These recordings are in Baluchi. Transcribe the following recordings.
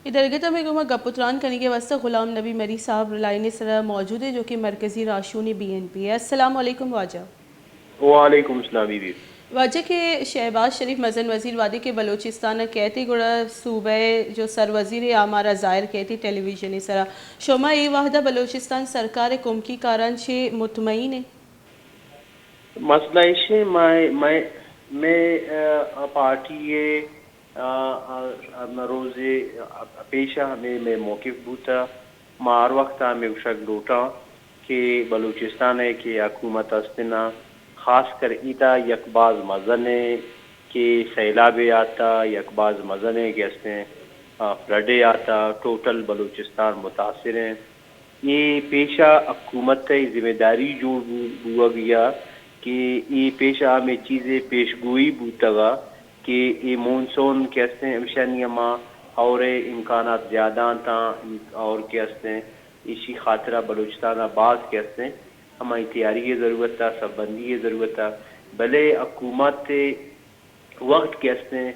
اے درگت ءَ مئے گوما گپ ءُ تران کنگ ءِ واستہ غلام نبی مری صاحب لائن ءِ سرا موجود ایں، جو کہ مرکزی راہشونی بی این پی ایں۔ السلام علیکم واجہ۔ وعلیکم السلام بی بی۔ واجہ کہ شہباز شریف مزن وزیر وہدے کہ بلوچستان ءَ کئیت ئے گڑا صوبہ ءِ جو سر وزیر ئے آ مارا ظاہر کئیت ئے ٹیلی ویژن ءِ سرا۔ شما اے وہد ءَ بلوچستان سرکار ءِ کمکی کاراں چہ مطمئن ئے؟ مسئلہ ایش ایں، مئے، مئے، مئے، آ، پارٹی ءِ، آ، آ، آ، روز ءِ، آ، پیش ءَ ہمے مئے موقف بوتہ۔ ما ہر وقت ءَ ہمے گوشگ لوٹاں کہ بلوچستان ءِ کہ حکومت است نا، خاص کر ادا یک باز مزن ءِ کہ سیلابے آتہ، یک باز مزن ءِ کہ استیں، آ، فلڈے آتہ، ٹوٹل بلوچستان متاثر ایں۔ اے پیشہ حکومت ءِ ذمہ داری جوڑ بو-، بوگ یا کہ اے پیشہ ہمے چیزے پیشگوئی بوتگ ءَ کہ اے مونسون کہ استیں ہمشانی ہما ہور ءِ امکانات زیادہ انت، ہور کہ استیں ایشی خاطرہ بلوچستان ءَ باز کہ استیں ہمائی تیاری ءِ ضرورت ءَ، سبندی ءِ ضرورت ءَ، بلے حکومت ءِ وقت کہ استیں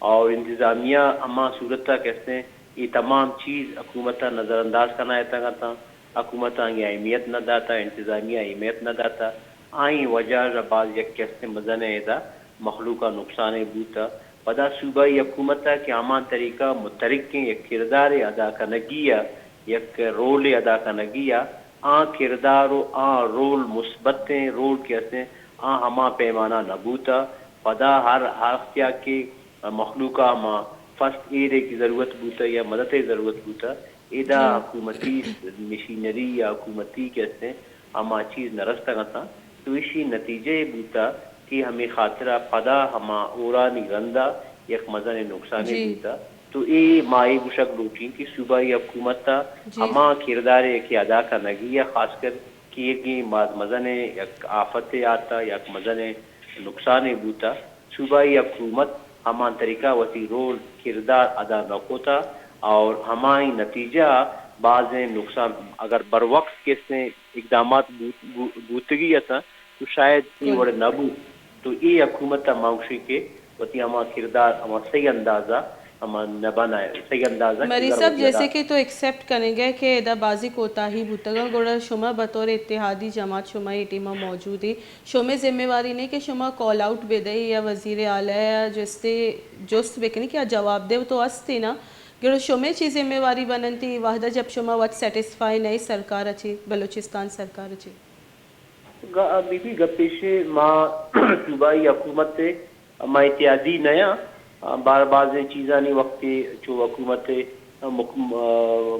اور انتظامیہ ہما صورت ءَ کہ استیں، اے تمام چیز حکومت ءَ نظر انداز کنائتگ اتاں، حکومت ءَ آنگی اہمیت نہ داتا، انتظامیہ اہمیت نہ داتا، آئی وجہ ءَ باز یک کہ استیں مزن ءِ ادا مخلوق ءَ نقصانے بوتا۔ پدا صوبائی حکومت ءَ کہ ہما طریقہ متحرکیں یک کردارے ادا کنگی ءَ، یک رولے ادا کنگی ءَ، آ کردار و آ رول مثبتیں رول کہ استیں، آ ہما پیمانہ نہ بوتا۔ پدا ہر ہفتیا کہ مخلوق ءَ ہما فرسٹ ایڈ ءِ کہ ضرورت بوتہ یا مدد ءِ ضرورت بوتہ، ادا جی۔ حکومتی مشینری یا حکومتی کہ استیں ہما چیز نہ رستگ اتاں، تو ایشی نتیجہ اے بوتہ کہ ہمے خاطرا پدا ہما ہورانی رندا یک مزنیں نقصانے جی۔ بوتہ۔ تو اے ما اے گوشگ لوٹیں کہ صوبائی حکومت ءَ جی۔ ہما کردارے کہ ادا کنگی ءَ خاص کر کہ یک باز مزنیں یک آفتے آتہ، یک مزنیں نقصانے بوتہ۔ صوبائی حکومت ہمان طریقہ وتی رول کردار ادا نہ کتہ اور ہمائی نتیجہ بازیں نقصان اگر بر وقت کسیں اقدامات بوت-، بو-، بوتگی اتاں تو شاید اے وڑ نہ بوت۔ تو اے حکومت ءَ ما گوشیں کہ وتی ہما کردار ہما صحیح اندازہ ہما نہ بنائے، صحیح اندازہ مری کردار صاحب، وتی ادا جیسے کہ تو ایکسپٹ کنگ ئے کہ ادا بازی کوتاہی بوتگاں، گڑا شما بطور اتحادی جماعت شما اے ٹیم ءَ موجود ئے، شمے ذمہ واری نہ کہ شما کال آؤٹ بدئے یا وزیر اعلی ءَ جستے جست بکنی کہ آ جواب دے تو ہستے نا، گڑا شمے چی ذمہ واری بننتی وہدہ جب شما وت سیٹسفائی نہ ئے سرکار ءَ چی، بلوچستان سرکار ءَ چی؟ گ-، بی بی گپ ایش ایں، ما صوبائی حکومت ءِ، ما اتحادی نیاں، بار بازیں چیزانی وقت چو حکومت ءِ مک-، م-،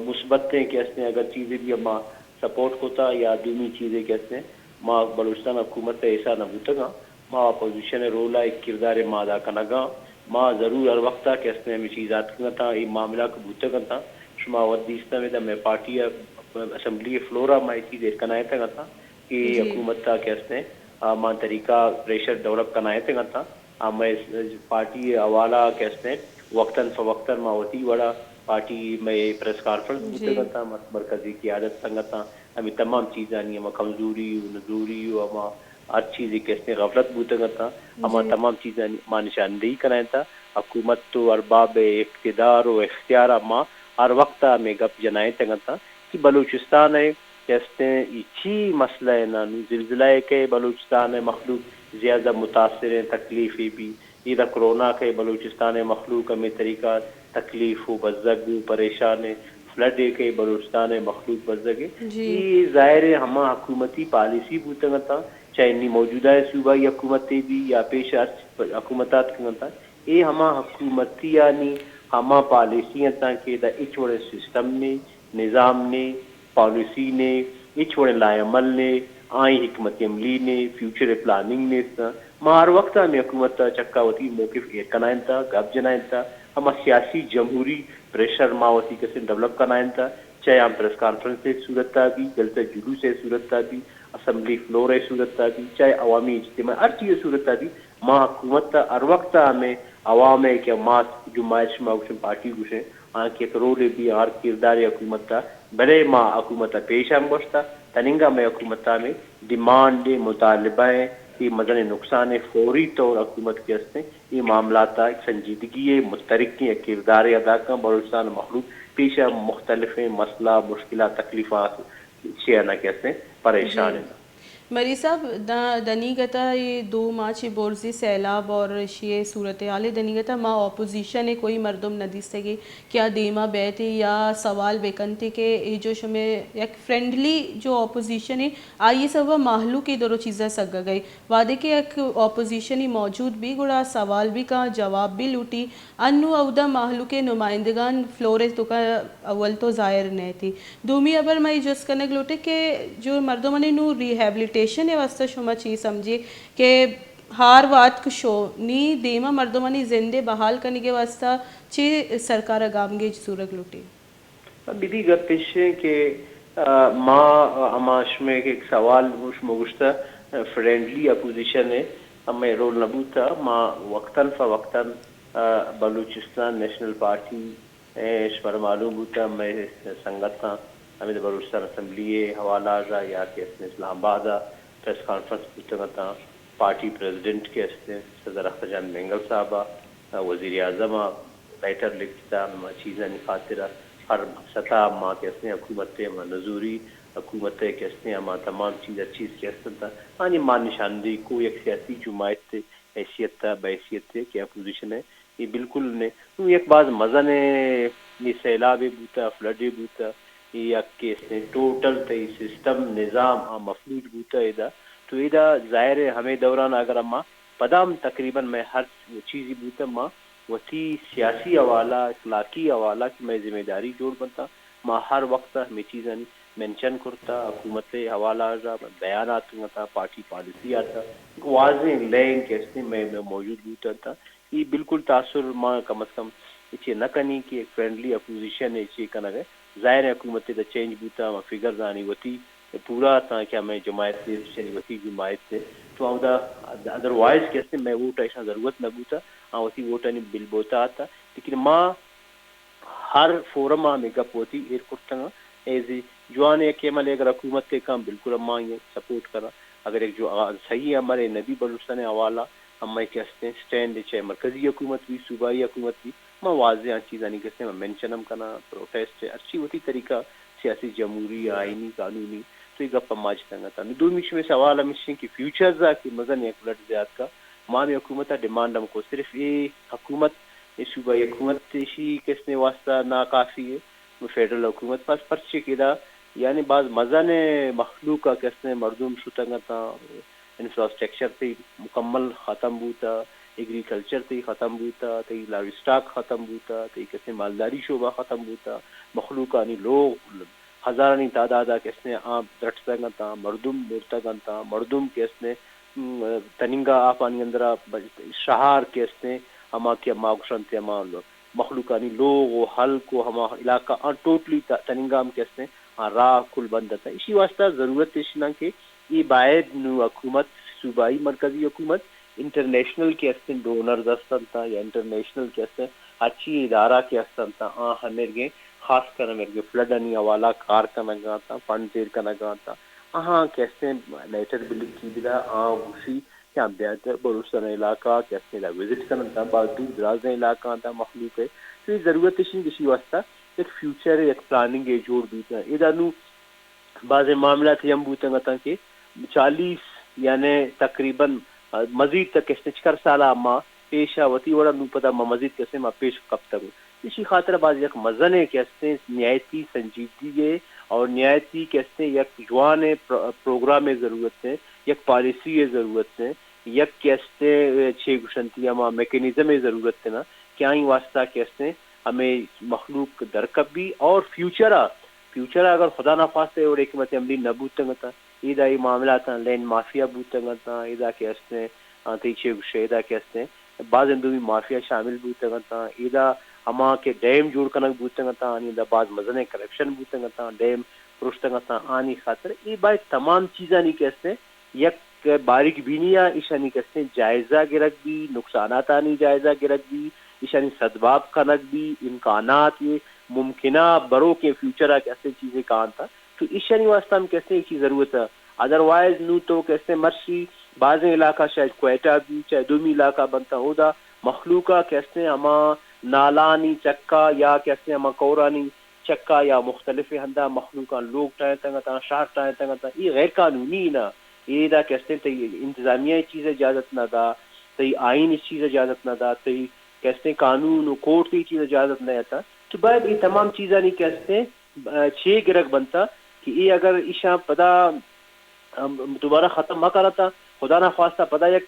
مثبتیں کہ استیں اگر چیزے بھی ما سپورٹ کتا یا دومی چیزے کہ استیں ما بلوچستان حکومت ءِ حصہ نہ بوتگاں، ما اپوزیشن ءِ رول ءَ ایک کردارے ما ادا کنگاں، ما ضرور ہر وقت ءَ کہ استیں ہمے چیز آتکگ اتاں، اے معاملہ کہ بوتگ اتاں، شما وت دیستہ ادا مئے پارٹی ءِ اسمبلی فلور ءَ ما اے چیز ایر کنائتگ اتاں۔ کہ جی۔ حکومت ءَ کہ استیں، آ، ہما طریقہ پریشر ڈیولپ کنائینتگ اتاں۔ آ، مئے س-، پارٹی ءِ حوالہ کہ استیں، وقتاً فوقتاً ما وتی وڑا پارٹی مئے پریس کانفرنس جی۔ بوتگ اتاں، مر-، مرکزی قیادت سنگتاں، ہمے تمام چیزانی ہما کمزوری و نزوری و ہما ہر چیزے کہ استیں غفلت بوتگ اتاں، ہما جی۔ تمام چیزانی ما نشاندہی کنائینتہ۔ حکومت و ارباب اقتدار و اختیار ءَ ما ہر وقت ءَ ہمے گپ جنائینتگ اتاں کہ بلوچستان ءِ کہ استیں، اے چی مسئلہ ایں نا؟ نوں زلزلہ ءَ کئے بلوچستان ءِ مخلوق زیادہ متاثر ایں، تکلیفے بی۔ ادا کرونا کئے بلوچستان ءِ مخلوق ہمے طریقہ تکلیف و بزگ و پریشان ایں۔ فلڈ ءَ کئے بلوچستان ءِ مخلوق بزگ ایں۔ جی۔ اے ظاہر ایں ہما حکومتی پالیسی بوتگ اتاں، چاہے نی موجودہ صوبائی حکومتے بی یا پیش ہرچ حکومت آتکگ اتاں۔ اے ہما حکومتیانی ہما پالیسی اتاں کہ ادا ہچ وڑیں سسٹم نے، نظام نے، پالیسی نے، ہچ وڑیں لائحہ عمل نے، آئی حکمت عملی نے، فیوچر پلاننگ نیست۔ ما ہر وقت ہمے حکومت ءِ چکا وتی موقف ایر کنائینتہ، گپ جنائینتہ، ہما سیاسی جمہوری پریشر ما وتی کسیں ڈیولپ کنائینتہ، چاہے آ پریس کانفرنس ءِ صورت ءَ بی، دلتہ جلوس ءِ صورت ءَ بی، اسمبلی فلور ءِ صورت ءَ بی، چاہے عوامی اجتماع، ہر چیز ءِ صورت ءَ بی، ما حکومت ءَ ہر وقت ءَ ہمے عوام ءِ کہ ما جماعت شما گوشیں پارٹی گوشیں، آنکہ یک رولے بی ہر کردارے حکومت ءَ، بلے ما حکومت ءَ پیش ہم گوشتہ، تننگا مئے حکومت ءَ ہمے ڈیمانڈ ءِ مطالبہ ءِ اے مزنیں نقصانے، فوری طور حکومت کہ استیں اے معاملات ءَ یک سنجیدگی ءَ متحرکیں یک کردارے ادا کن، بلوچستان مخلوق پیش ءَ مختلفیں مسئلہ، مشکلات، تکلیفات چیا نہ کہ استیں پریشان جی۔ انت۔ مری صاحب، دا دنیگتا اے دو ماہ چی برزی سیلاب اور شی صورتحال دنیگتا ما اپوزیشن ءَ کوئی مردم نہ دیستگی کہ آ دیما بیت یا سوال بکنت کہ اے جو شمے یک فرینڈلی جو اپوزیشن ہے، آئی سبب مہلوک اے درو چیزا سگگئی۔ وہدے کہ یک اپوزیشنی موجود بی، گڑا سوال بی کاں، جواب بی لوٹی۔ انو اودا مہلوک نمائندگان فلور توکا اول تو ظاہر نہ تھی۔ دومی ہبر ما اے جست کنگ لوٹے کہ جو مردمانی نو ریہیبلیٹیشن واسطہ شما چی سمجھے کہ ہار واتک شو نی دیما مردمانی زندے بحال کنگے واسطہ چی سرکار گامگیج زورگ لوٹی؟ بدی گپ ایش انت کہ، آ، ما، آ، ہما شمے کہ یک سوال شما گوشتہ، آ، فرینڈلی اپوزیشن ءِ ہمے رول نہ بوتہ۔ ما وقتاً فوقتاً، آ، بلوچستان نیشنل پارٹی، اے، شمارا معلوم بوتہ، مئے سنگتاں ہمے بلوچستان اسمبلی ءِ حوالہ ءَ یا کہ اسلام آباد ءَ پریس کانفرنس بوتگ اتاں۔ پارٹی پریزیڈنٹ کہ استیں صدر اختر جان مینگل صاحب ءَ، وزیر اعظم ءَ لیٹر لکھتا، ہما چیزانی خاطر ءَ ہر سطح ءَ ما کہ استیں حکومت ءَ ما نزوری، حکومت ءَ کہ استیں ہما تمام چیز، ہر چیز کہ است انت، آنی ما نشاندہی کو یک سیاسی جماعت ءِ حیثیت ءَ، بحیثیت ءَ کہ اپوزیشن ءِ، اے بالکل نے۔ نوں یک باز مزن ءِ اے سیلابے بوتا، فلڈے بوتا، اے یک کہ استیں ٹوٹل تئی سسٹم، نظام آ مفلوج بوتا ادا۔ تو ادا ظاہر ہے ہمے دوران اگر ما پدا ہم تقریباً مئے ہر چیزی بوتہ، ما وتی سیاسی حوالہ، اخلاقی حوالہ کہ مئے ذمہ داری جوڑ بنتہ، ما ہر وقت ہمے چیزانی مینشن کرتہ، حکومت ءِ حوالہ ءَ بیانات اتاں، پارٹی پالیسی آتاں، یک واضح لین کہ استیں مئے، مئے موجود بوتہ اتاں۔ اے بالکل تاثر ما کم از کم اچے نہ کنیں کہ یک فرینڈلی اپوزیشن اچے کنگ ءَ۔ ظاہر ہے حکومت ءِ دا چینج بوتا، ہما فگرز آنی وتی پورا اتاں کہ ہمے جماعت ءِ، ایشانی وتی جماعت ءِ۔ تو اودا ادروائز کہ استیں مئے ووٹ ءِ ایشاں ضرورت نہ بوتا، آ وتی ووٹانی بل بوتا آتا۔ لیکن ما ہر فورم ءَ ہمے گپ وتی ایر کرتگ۔ ایز اے جوان یک ایم ایل اے اگر حکومت ءَ کن، بالکل ہم ما آئی ءَ سپورٹ کناں۔ اگر یک جو آ، صحیح عمل نبی بلوچستان ءِ حوالہ، ہمے کہ استیں سٹینڈ چہ مرکزی حکومت بی، صوبائی حکومت بی، ما واضح آں چیزانی کہ استیں ما مینشن ہم کناں، پروٹیسٹ ہرچی وتی طریقہ سیاسی، جمہوری، آئینی، قانونی، تو اے گپ ہم ما جتگ اتاں۔ نوں دومی شمے سوال ہمیش انت کہ فیوچرز ءَ کہ مزن یک فلڈ زیات کا، ما ہمے حکومت ءَ ڈیمانڈ ہم کو، صرف اے حکومت، اے صوبائی حکومت ایشی کہ استیں واسطہ ناکافی ہے۔ فیڈرل حکومت پاس پرچے کہ ادا یعنی باز مزن مخلوق ءَ کہ استیں مردم شتگ اتاں، انفراسٹرکچر تئی مکمل ختم بوتا، ایگریکلچر تئی ختم بوتا، تئی لائیو اسٹاک ختم بوتا، تئی کہ استیں مالداری شعبہ ختم بوتا، مخلوقانی لوگ ہزارانی تعداد ءَ کہ استیں آ درٹتگ اتاں، مردم مرتگ اتاں، مردم کہ استیں، م، تننگا آپانی اندرا ب-، شہار کہ استیں، ہما کہ ما گوشنت ہما مخلوقانی لوگ و ہلک و ہما علاقہ آں ٹوٹلی ت-، تننگا ہم کہ استیں، آ راہ کل بند اتاں۔ ایشی واسطہ ضرورت ایش نہ کہ اے باید نوں حکومت، صوبائی مرکزی حکومت، انٹرنیشنل کہ استیں ڈونرز است انت یا انٹرنیشنل کہ استیں ہرچی ادارہ کہ است انت، آ ہمیرگیں خاص کر ہمیرگیں فلڈ آنی حوالہ کار کنگ ءَ اتاں، فنڈز ایر کنگ ءَ اتاں، آہاں کہ استیں لیٹر بہ لکھی بدا، آ گوشی کہ آ بیاں بلوچستان ءِ علاقہ کہ استیں ادا وزٹ کن انت، باز دور درازیں علاقہ انت مخلوق ءِ۔ تو اے ضرورت ایش انت کہ ایشی واسطہ یک فیوچر، یک پلاننگ ءِ جوڑ بیت۔ ادا نوں بازیں معاملات ہم بوتگ اتاں کہ چالیس یعنی تقریباً مزید تک کہ استیں چکر سال ءَ ما پیش ءَ وتی وڑا نوں پدا ما مزید کہ استیں ما پیش کپتگ۔ ایشی خاطر ءَ باز یک مزنیں کہ استیں نہایتی سنجیدگی ءِ اور نہایتی کہ استیں یک جوانیں پر-، پروگرام ءِ ضرورت ہے، یک پالیسی ءِ ضرورت ہے، یک کہ استیں، اے، چے گوشنتی ہما میکانزم ءِ ضرورت ہے نا کہ آئی واسطہ کہ استیں ہمے مخلوق درکپی اور فیوچر ءَ، فیوچر ءَ اگر خدا نخواستہ اے وڑیں حکمت عملی نہ بوتگ اتاں، ادا اے معاملاتاں لینڈ مافیا بوتگ اتاں، ادا کہ استیں، آ، تئی چے گوشے، ادا کہ استیں، باز اندومی مافیا شامل بوتگ اتاں، ادا ہما کہ ڈیم جوڑ کنگ بوتگ اتاں، آنی ادا باز مزنیں کرپشن بوتگ اتاں، ڈیم پروشتگ اتاں، آنی خاطر اے باید تمام چیزانی کہ استیں یک باریک بینی ءَ ایشانی کہ استیں جائزہ گرگ بی، نقصاناتانی جائزہ گرگ بی، ایشانی سدباب کنگ بی، امکانات، اے ممکنہ بروکیں فیوچر ءَ کہ استیں چیزے کانت، تو ایشانی واسطہ ہم کہ استیں ایشی ضرورت ہے۔ ادروائز نوں تو کہ استیں مرشی بازیں علاقہ شاید کوئٹہ بی، چاہے دومی علاقہ بنتا، اودا مخلوقہ کہ استیں ہما نالانی چکا یا کہ استیں ہما کورانی چکا یا مختلف ہندا مخلوقاں لوگ ٹائیں تنگتا، شہر ٹائیں تنگتا، یہ غیر قانونی نا۔ یہ دا کہ استیں تئی انتظامیہ چیز اجازت نہ دا، تئی آئین اس چیز اجازت نہ دا، تئی کہ استیں قانون و کورٹ تی چیز اجازت نہ تا۔ تو باید یہ تمام چیزانی کہ استیں، آ، چے گرگ بنتا کہ یہ اگر ایشاں پدا ہم دوبارہ ختم مہ کنتا، خدا نہ خواستہ پدا یک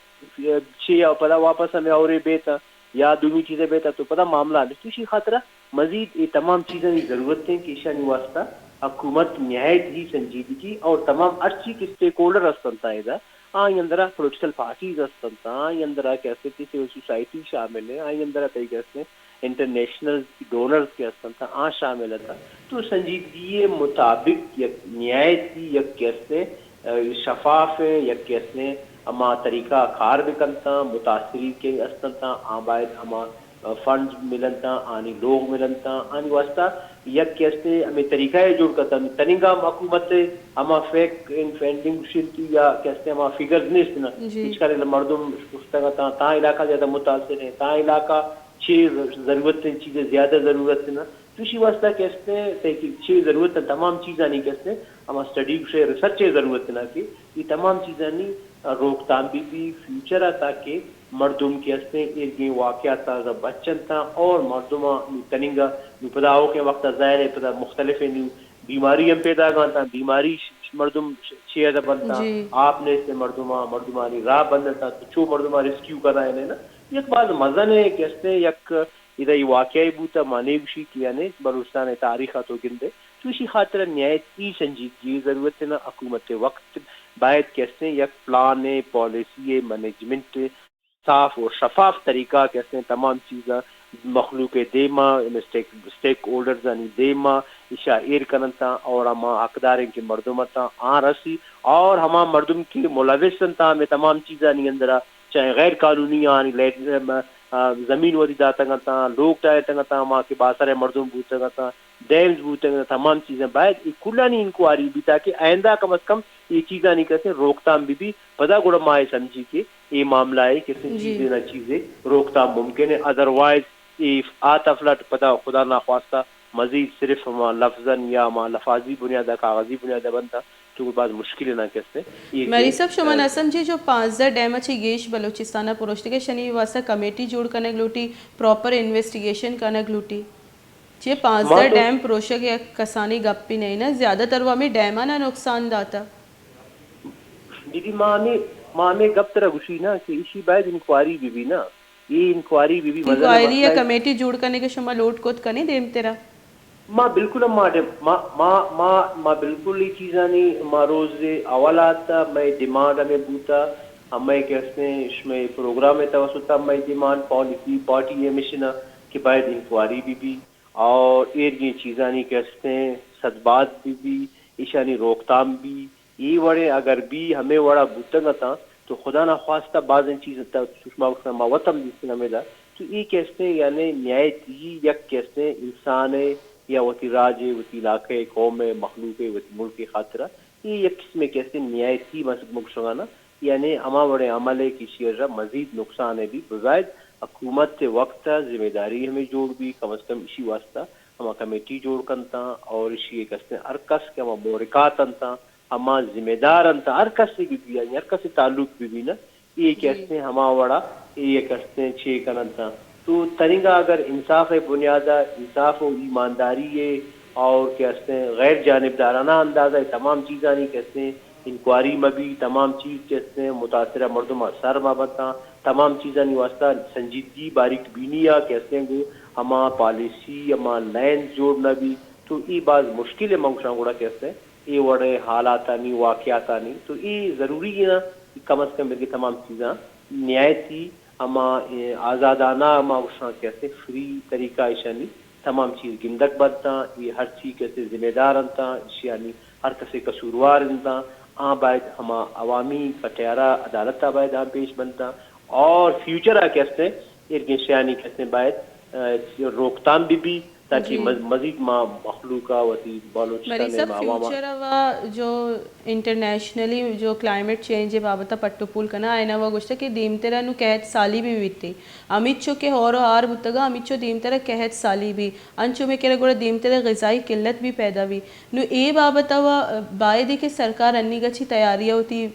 چے یا پدا واپس ہمیں اورے بیتا یا دومی چیزیں بیتا تو پدا معاملہ ہمیں۔ تو اسی خاطرہ مزید یہ تمام چیزانی ضرورت ہیں کہ ایشانی واسطہ حکومت نہایت ہی سنجیدگی اور تمام ہر چیز کے اسٹیک ہولڈر ہستنتا ادا، آئی اندرا پولیٹیکل پارٹیز ہستنتا، آئی اندرا کہ استے سول سوسائٹی شامل ہیں، آئی اندرا تئی کہ استے انٹرنیشنل ڈونرز کہ ہستنتا، آ شامل ہتا۔ تو سنجیدگی مطابق یک نہایت ہی یک کہ استے، آ، شفاف ہے، یک کہ استے ہما طریقہ کار بکنتا، متاثرین کہ ہستنتا، آ باید ہما، آ، فنڈز ملنتا، آنی لوگ ملنتا، آنی واسطہ یک کہ استے ہمیں طریقہ ہے جوڑ کرتا۔ تننگا ہم حکومت ہے، ہما فیک ان فنڈنگ شنتی یا کہ استے ہما فگرز نیست نا، جی۔ اس کا مردم شفتگا تا، تا علاقہ زیادہ متاثر ہے، تا علاقہ چے ضرورت ہیں، چیزیں زیادہ ضرورت ہیں نا۔ تو اسی واسطہ کہ استے تحقیق چے ضرورت ہیں، تمام چیزانی کہ استے ہما اسٹڈی سے ریسرچ ضرورت ہے نا کہ یہ تمام چیزانی روک تھام بھی بھی فیوچر ہے تاکہ مردم کہ استے ایرگیں واقعات تا بچنتا اور مردم نو تننگا نو پدا اوکے وقت ظاہر ہے پدا مختلف نو بیماری ہم پیدا گانتا، بیماری ش-، ش-، مردم ش-، چے ادا بنتا، جی۔ آپ نے سے مردم، مردمانی راہ بندتا، تو چو مردم ریسکیو کرنا ہے نا۔ یک باز مزن ہے کہ استے یک ادا یہ واقعہ بوتا، مانے گوشی کہ یعنی بلوچستان تاریخ تو گندے۔ تو اسی خاطر نہایت ای سنجیدگی ضرورت ہے نا، حکومت وقت باید کہ استے یک پلان، پالیسی، مینجمنٹ، صاف و شفاف طریقہ کہ استے تمام چیزاں مخلوق دیما، اسٹیک، اسٹیک ہولڈرز آنی دیما اشا ایر کننتا اور ہما حقدار ہیں کہ مردم تا آ رسی اور ہما مردم کے ملوث انتا ہمیں تمام چیزانی اندرا چاہے غیر قانونی آنی لیٹ-، ام، آ، زمین وتی داتگ انتا، لوگ ٹائتگ انتا، ہما کہ باسر مردم بوتگ انتا، ڈیمز بوتگ انتا، تمام چیزیں باید ای کلانی انکوائری بھی تاکہ آئندہ کم از کم یہ چیزانی کسے روک تھام بھی بھی۔ پدا گڑا ما یہ سمجھی کہ یہ معاملہ ہے کہ جی۔ چیزیں نہ چیزیں روک تھام ممکن ہے، ادروائز یہ آ تفلٹ پدا خدا ناخواستہ مزید صرف ہما لفظاً یا ہما لفاظی بنیاد، کاغذی بنیاد بنتا تو بعد مشکل نہ کسے۔ یہ مری کہ، صاحب، شما آ، نہ سمجھے جو پانزدہ ڈیم چی گیش بلوچستان پروشتگے، شنی واسطہ کمیٹی جوڑ کنگ لوٹی، پراپر انویسٹیگیشن کنگ لوٹی؟ چی پانزدہ ما تو ڈیم پروشگ یک کسانی گپی نہیں نا، زیادہ تر وہ ہمیں ڈیمانا نقصان داتا۔ دیدی، ما ہمیں، ما ہمیں گپ ترا گوشی نا کہ اسی باید انکوائری بھی بھی نا، یہ انکوائری بھی بھی مزن انکوائری یا مسئلہ ہے۔ کمیٹی جوڑ کرنے کے شما لوٹ کوت کنے دیم تیرا؟ ما بالکل ہم ما ڈیم-، ما، ما، ما، ما بالکل یہ چیزانی ما روز اول آتا، میں ڈیمانڈ ہمیں بوتا، ہمیں کہ استے شمے پروگرام توسط ہمیں ڈیمانڈ پالیسی پارٹی یہ مشن کہ باید انکوائری بھی بھی اور ایر یہ چیزانی کہ استے سدباد بھی بھی، ایشانی روک تھام بھی، اے وڑیں اگر بی ہمے وڑا بوتگ اتاں تو خدا نخواستہ بازیں چیز تا شما گوشتن ما وت ہم دیستگ ہمیدا۔ تو اے کہ استیں یعنی نہایت ہی یک کہ استیں انسان ء یا وتی راج ء، وتی علاقہ ء، قوم ء، مخلوق ء، وتی ملک ء خاطرا اے یک قسمے کہ استیں نہایت ہی مس-، مگشگانا یعنی ہما وڑیں عمل ء کہ ایشی ء را مزید نقصان ء بی، بزاید حکومت ء وقت ء ذمہ داری ہمے جوڑ بی، کم از کم ایشی واسطہ ہما کمیٹی جوڑ کنتاں اور ایشی ء کہ استیں ہر کس کہ ہما محرکات انتاں، ہما ذمہ دار انت، ہر کس بہ بی، یعنی ہر کس تعلق بہ بی نا، اے کہ جی۔ استیں ہما وڑا اے یک استیں چے کننت۔ تو تننگا اگر انصاف ء بنیاد ء، انصاف و ایمانداری ء اور کہ استیں غیر جانبدارانہ انداز ء تمام چیزانی کہ استیں انکوائری مہ بی، تمام چیز کہ استیں متاثرہ مردم ء سر مہ بنتاں، تمام چیزانی واسطہ سنجیدگی باریک بینی ء کہ استیں گو ہما پالیسی، ہما لائنز جوڑ نہ بی، تو اے باز مشکل ء من گوشاں گڑا کہ استیں۔ اے وڑیں حالاتانی، واقعاتانی تو اے ضروری ایں نا کہ کم از کم بلکہ تمام چیزاں نہایتی ہما، اے، آزادانہ ہما گوشاں کہ اسے فری طریقہ ایشانی تمام چیز گندگ بنتاں، اے ہر چیز کہ اسے ذمہ دار انتاں، ایشانی ہر کسے قصوروار انتاں، آ باید ہما عوامی کٹیارہ عدالت ء باید آ پیش بنتاں اور فیوچر ء کہ اسے ارگیں شیانی کہ اسے باید، اے، روک تھام بہ بی۔ تاکہ جی۔ مز-، مزید ما مخلوق ءَ وتی بلوچستان مری ءِ صاحب، ما عوام ءَ فیوچر ءَ و جو انٹرنیشنلی جو کلائمیٹ چینج ءِ بابت ءَ پٹ ءُ پول کناں، آیاں ءَ و گوشتگ کہ دیمتر ءَ نوں قحط سالی بھی بیت۔ ہمیچو کہ ہور ءُ ہار بوتگ ءَ، ہمیچو دیمتر ءَ قحط سالی بھی۔ انچو مئے کرا گڑا دیمتر ءَ غذائی قلت بھی پیدا بھی۔ نوں اے بابت ءَ و باید کہ سرکار انیگا چی تیاری ءَ وتی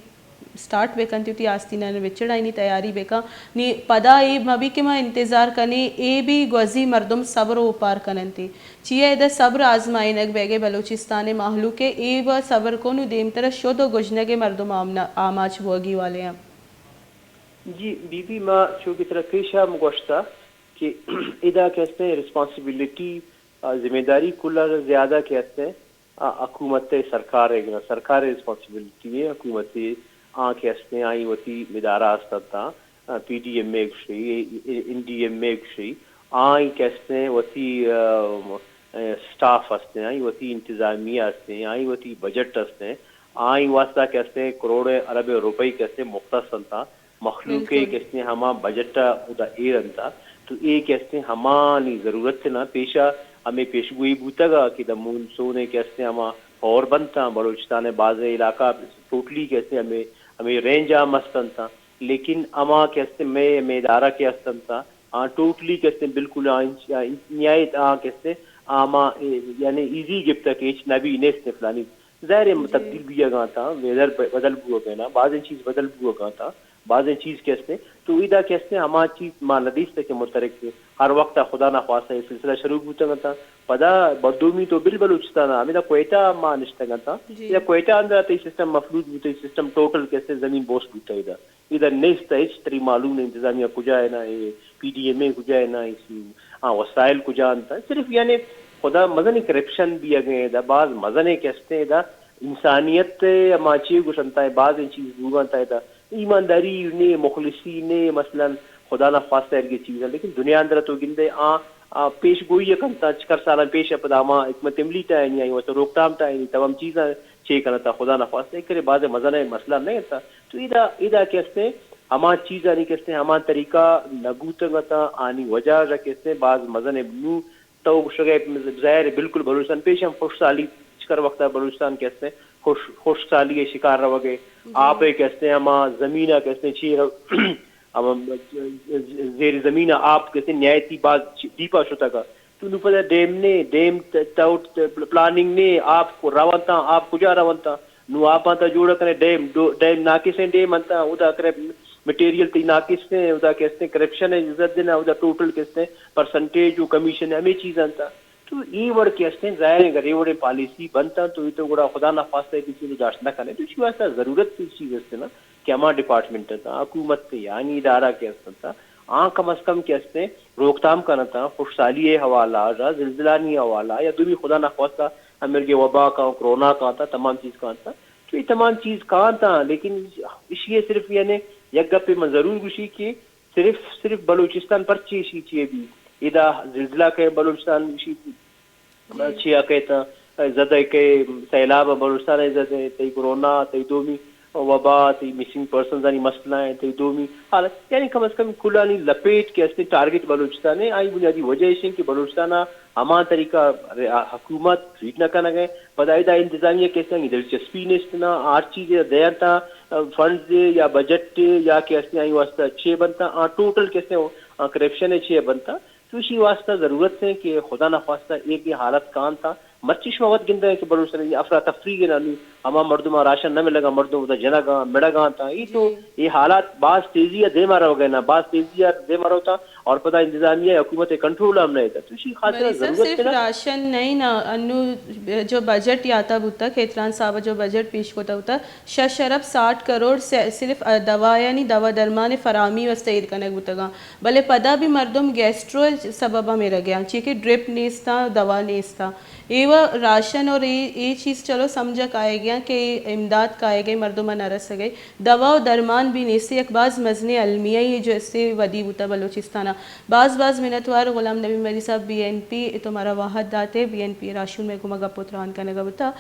سٹارٹ بہ کنت، وتی آستینانی بچڑائینی تیاری بہ کن۔ نی پدا اے مہ بی کہ ما انتظار کنیں، اے بی گوزی مردم صبر ءَ اوپار کننتی۔ چیا ادا صبر آزمائینگ بیگے بلوچستان ءِ مہلوک ءِ، اے و صبر کو نوں دیمتر ءَ شد ءُ گژنگ ءِ مردم آمنا-، آماچ بوگی والے آں۔ جی بی بی، ما چو کہ ترا پیش ہم گوشتا کہ ادا کہ ہستیں ریسپانسبلٹی، آ، ذمہ داری کل ءَ زیادہ کہ ہستیں، آ، حکومت ءِ، سرکار ءِ، سرکار ءِ ریسپانسبلٹی ءِ، حکومت ءِ آں کہ ہستیں، آئی وتی ادارہ ہستنت، آ، پی ڈی ایم اے گوشی، این ڈی ایم اے گوشی، آئی کہ ہستیں وتی، آ، آ، سٹاف ہستیں، آئی وتی انتظامیہ ہستیں، آئی وتی بجٹ ہستیں، آئی واسطہ کہ ہستیں کروڑیں اربیں روپئی کہ ہستیں مختص انت، مخلوق ءِ بالکل۔ کہ استیں ہما بجٹ ءَ ادا ایر انت، تو اے کہ استیں ہمانی ضرورت نا پیشا ہمے پیشگوئی بوتگ ءَ کہ دا مون سون ءِ کہ استیں ہما ہور بنت، بلوچستان ءِ بازیں علاقہ ٹوٹلی کہ استیں ہمے، ہمے رینج ءَ مست انت، لیکن ہما کہ استیں مئے، مئے ادارہ کہ است انت، آ ٹوٹلی کہ استیں بالکل آ انچ-، آ انچ-، نہایت آ کہ استیں آ ما، اے، یعنی ایزی گپتہ کہ ہچ نبی نیست فلانی۔ ظاہر ہے جی۔ تبدیل بیگ ءَ انت، ویدر ب-، بدل بوگ ءَ نا، بازیں چیز بدل بوگ ءَ انت، بازیں چیز کہ استیں۔ تو ادا کہ استیں ہما چیز ما نہ دیستہ کہ مترک ہر وقت ءَ خدا نہ خواستہ اے سلسلہ شروع بوتگ انت۔ پدا مردمی تو بل بلوچستان ءَ، ہمدا کوئٹہ ءَ ما نشتگ انت۔ جی۔ یا کوئٹہ اندر تئی سسٹم مفلوج بوتہ، سسٹم ٹوٹل کہ استیں زمین بوس بوتہ ادا۔ ادا نیست، ہچ تری معلوم نہیں انتظامیہ کجا ہے نا، اے پی ڈی ایم اے کجا ہے نا، اس، ہاں، وسائل کجا انت۔ صرف یعنی خدا مزنیں کرپشن بیگ ءَ ادا، باز مزنیں کہ استیں ادا انسانیت ءِ ہما چی گوشنت ءَ، بازیں چیز بوگ ءَ انت ادا۔ ایمانداری نے، مخلصی نے، مثلاً خدا نہ خواستہ ارگے چیز ہے، لیکن دنیا اندر تو گندے آ، آ پیش گوئی کنت، چکر سالاں پیش پدا ہما حکمت عملی ٹائنی آئی واسطہ روک تھام ٹائنی تمام چیزاں چے کنت، خدا نہ خواستہ کرے بازیں مزنیں مسئلہ نہ انت۔ تو ادا، ادا کہ استیں ہما چیزانی کہ استیں ہما طریقہ نہ بوتگ اتاں، آنی وجہ کہ استیں باز مزنیں نوں تو گوشگ ءَ ظاہر ہے بالکل بلوچستان پیش ہم خشک سالی چکر وقت ءَ بلوچستان کہ استیں خشک، خشک سالی ءِ شکار روگ ءَ۔ جی۔ آپ ءِ کہ استیں ہما زمین ءَ کہ استیں چی رو-، ہما زیر زمین ءَ آپ کہ استیں نہایتی باز ڈیپ ءَ شتگ ءَ۔ تو نوں پدا ڈیم نے، ڈیم ت-، ٹاؤٹ ت-، پلاننگ نے، آپ کو رونتاں، آپ کجا رونتاں؟ نوں آپاں تا جوڑ کنے ڈیم، ڈو-، ڈیم ناقصیں ڈیم انت، اودا کرے مٹیریل تئی ناقصیں، اودا کہ استیں کرپشن ءِ عزت دینا، اودا ٹوٹل کہ استیں پرسنٹیج و کمیشن ہمے چیز انت۔ تو اے وڑ کہ استیں ظاہر ہے اگر اے وڑیں پالیسی بنت تو اے تو گڑا خدا نہ خواستہ کسی کو داشت نہ کنے۔ تو اسی واسطہ ضرورت اس چیز است نا کہ ہما ڈپارٹمنٹ انت، حکومت ءِ یعنی ادارہ کہ است انت، آ کم از کم کہ استیں روک تھام کننت، خشک سالی ءِ حوالہ ءَ، زلزلانی حوالہ ءَ، یا دومی خدا نہ خواستہ امرگے وبا کاں، کرونا کاں تا، تمام چیز کاں تا۔ تو اے تمام چیز کاں تا، لیکن اشی ءَ صرف یعنی یک گپے من ضرور گوشی کہ صرف، صرف بلوچستان پرچے اشی چیے بی؟ ادا زلزلہ کہ بلوچستان اشی جی۔ چیا کئیت، زد ءَ کہ سیلاب ءَ بلوچستان ءَ زد ءَ، تئی کرونا، تئی دومی وبا، تئی مسنگ پرسنز آنی مسئلہ ءَ، تئی دومی حالت، یعنی کم از کم کلانی لپیٹ کہ استیں ٹارگٹ بلوچستان ءَ، آئی بنیادی وجہ ایش انت کہ بلوچستان ءَ ہما طریقہ ر-، حکومت ٹریٹ نہ کنگ ءَ، پدا ادا انتظامیہ کہ استیں آنی دلچسپی نیست نا، ہر چیز ءَ دینتا، فنڈز یا بجٹ یا کہ استیں آئی واسطہ چے بنتا، آ ٹوٹل کہ استیں آ کرپشن ءَ چے بنتا۔ تو اشی واسطہ ضرورت ہے کہ خدا نہ خواستہ اے کہ حالت کاں تا، مرچی شما وت گندے کہ بلوچستان ءَ افراتفری ءَ نہ، نوں ہما مردم ءَ راشن نہ ملگا، مردم ادا جنگا، مڑگا تا۔ ای تو جی۔ اے حالات باز تیزی ءَ دیما روگا نا، باز تیزی ءَ دیما روتا اور پدا انتظامیہ حکومت کنٹرول ہم نہ ایتا۔ تو اشی خاطر مری صاحب، ضرورت صرف ہے نا۔ راشن نہیں نا، انو جو بجٹ یاتا بوتا، کھیتران صاحب جو بجٹ پیش کوتا ہوتا، شش ارب ساٹھ کروڑ سے-، صرف دوا، یعنی دوا درمان فراہمی واسطے ایر کنگ بوتگاں۔ بلے پدا بھی مردم گیسٹرو ءِ سبب ءَ مرگ ءَ آں، چیا کہ ڈرپ نیست آں، دوا نیست آں۔ اے و راشن اور اے، اے چیز چلو سمجھ ءَ کائیگ ءَ آں کہ امداد کائیگ ءَ مردم ءَ نہ رسگ ءَ۔ دوا و درمان بھی نیست، یک باز مزنیں المیہ یے جو استے ودی بوتا بلوچستان ءَ۔ باز باز منتوار غلام نبی مری صاحب بی این پی تو مارا واہت داتے، بی این پی راہشون مئے گوما گپ و تران کنگ ءَ بوتا۔